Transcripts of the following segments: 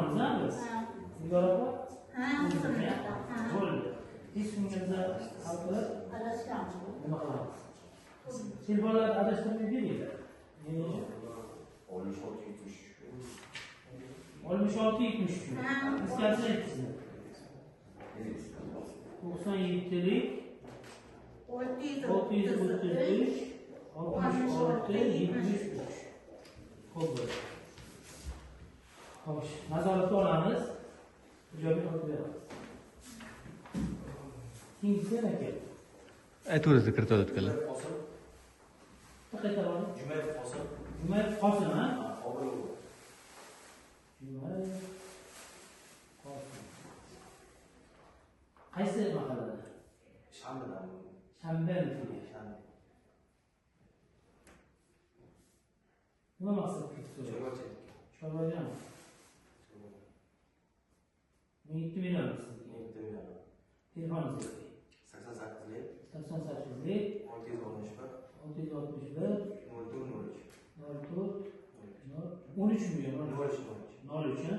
Telefoningiz Ha. Nigor opa? Ha, ha. Bo'ldi. Hech kimga biza hal qilib Adashgan. nima qilamiz? Telefonlarni adashtirmay beringlar. 66 73. 66 73. Ha. Teskarisi aytdingizmi? 97lik 633 66 73. Xo'p bo'ldi. Xo'sh, nazoratga olamiz. Ijobiy qilib beramiz. Keyingisi aka. Aytaverasiz, kiritaveradilar. Qosim. Bitta qaytarib oling. Jumayev Qosim. Jumayev Qosim, ha? Obro'. Jumayev Qosim. Qaysi mahallada? Shanbadan. Shanba. Shanba. Nima maqsadda so'rayapsiz? Chorvachilik. Chorvagami? 7 million sizniki. 7 million. Telefoningiz 88lik 88lik 661 661 04 03. 04 13 million 03 03 ha?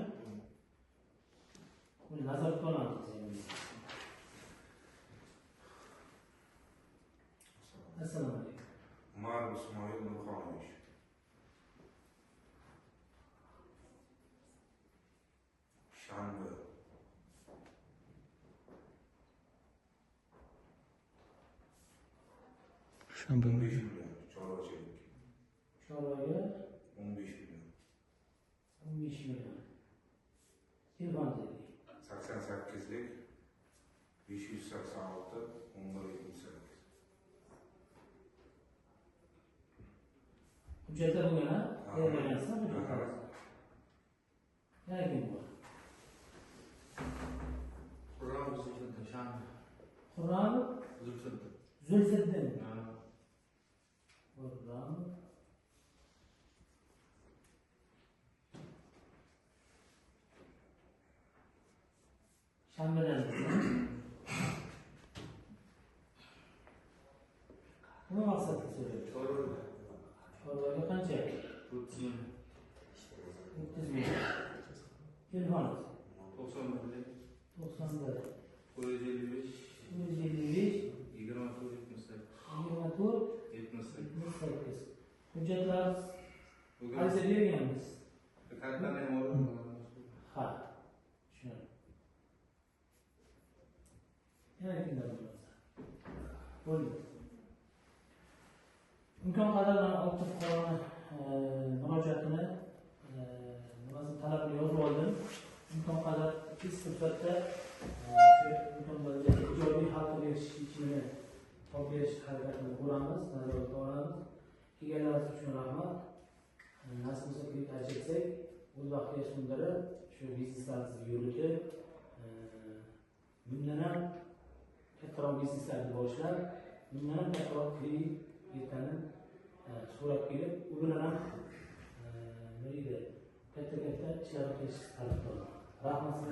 Buni nazoratga olamiz endi. Assalomu alaykum. Umarov Ismoil Nurxonovich. Shanba. Shanba. 15 million chorvachilik. Chorvaga 15 million. 15 million. Telefoningiz 88lik 586 11 78. Hujjatlar bo'lgan, ha? Ha. Tayyorlagansiz, hujjatlar. Yana kim bor? Xurram Zulfiddin, shanba. Xurramov Zulfiddin. Zulfiddin. Ha. Xurramov Shanbadan. Nima maqsadda so'rayapsiz? Chorva. Chorvaga qancha? 30 million. 30 million. Telefoningiz 91lik 91 455 155 24 78. 24 78. 78. Hujjatlar Bugun ariza berganmiz. kartani ham olib. Ha. Tushunarli. Yana kimlar bo'lmasa? Bo'ldi. Imkon qadar mana 6 fuqaroni murojaatini, nimasini talabini yozib oldim. Imkon qadar tez fursatda imkon boricha ijobiy hal qilib berish yechimini topib berish harakatini ko'ramiz, nazoratga olamiz. Kelganlaringiz uchun rahmat. Nasib bo'lsa kredit ajratsak, o'z vaqtida so'ndirib, shu bizneslarimizni yuritib, bundan ham kattaroq bizneslarni boshlab, bundan ham kattaroq kredit ertani so'rab kelib, u bilan ham nima deydi, katta-katta ishlar qilish talab qilaman. Rahmat sizga.